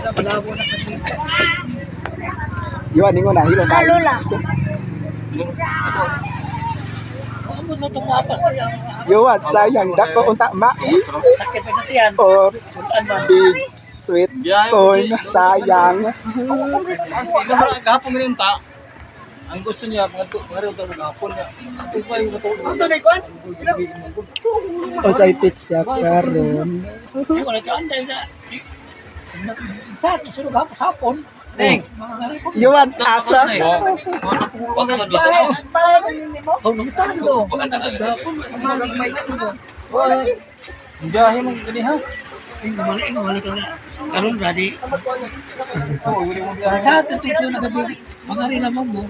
Malabo na sa Yuan ingon na hilo Lola. Ano mo tumapas na yan? Yuan sayang dako unta mais Sakit na tiyan. or Sulan man. big sweet corn, sayang. Gahapon rin ta. Ang gusto niya, mga to, mga rin gahapon niya. Ito ba yung natulog? Ano na ikuan? Unsay pizza karon? Wala dyan dahil na. Sa sunog hapon sa hapon. Neng. Yuan asa? Oh, nung tango. Gahapon. Ang jahe mong gani ha? Wala ka na. Karon gadi. Oo, wala mo biyahe. Sa ato tuyo na gabi. Pangari lamang mo.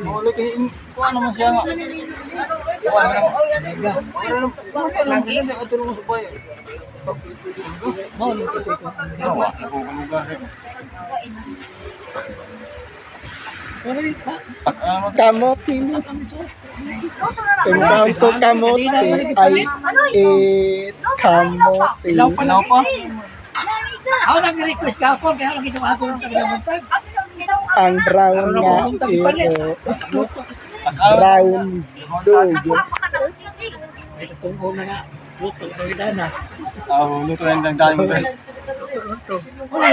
Wala kay kuha naman siya nga. Kuha na lang. Wala lang. Wala lang. Wala lang sa bayan. Mao lang kasi ko. Wala ko lugar. Wala pa. Kamote ni. Tingkang ko kamote ay eh, kamote. Ilaw pa. Ako nang request gahapon kaya lang ginawa ko sa kanilang tag. Ang brown nga iro. Brown dog. Ay tungkol na nga. Luto na na. Ah, luto na yung dami mo. Wala.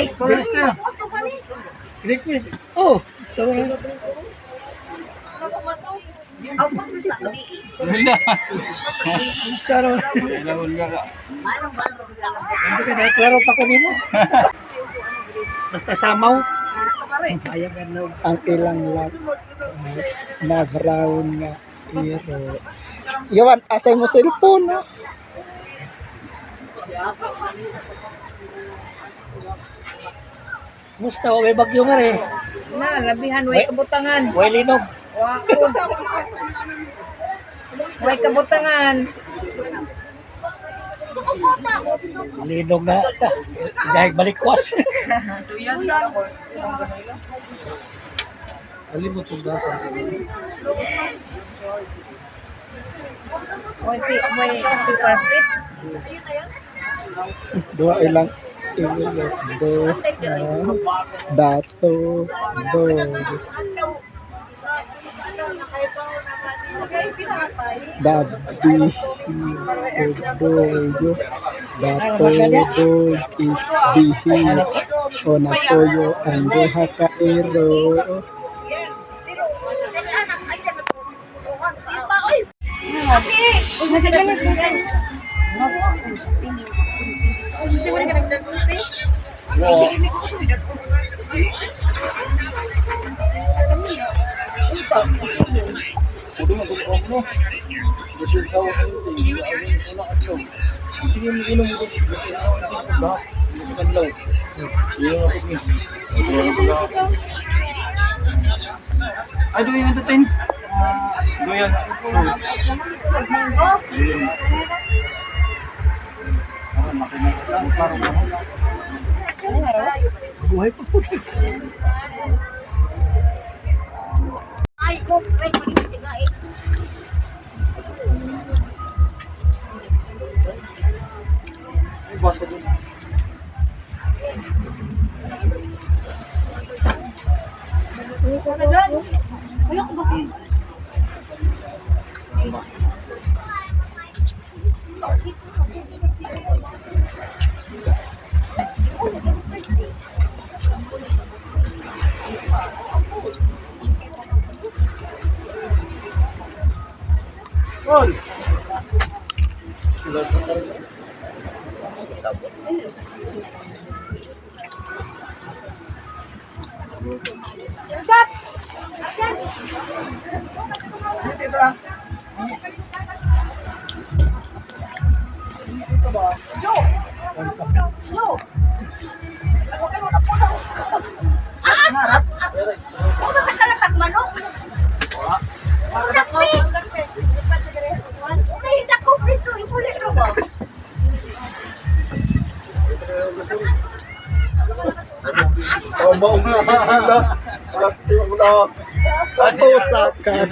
Request. Oh, so Wala. Saro. Wala wala. Hindi ka na klaro pa ko nimo. Basta samaw. Ayaw ganaw. Ang ilang lang na brown nga iro. Yuan, asay mo cellphone, no? Musta may bagyo nga re. Na, labihan, way kabutangan. Way linog. Wa ko. Way kabutangan. Linog na ta. Jahig balikwas. Ali mo tugasan sa Way way super fit. Dua ilang ilo do dato do dabi do dato do is bihi o natoyo ang duha ka iro. Ay, doon yung entertains. Doon yan. Buhay pa po. Ay, basa doon. Gol! Oh, mao. Osaka.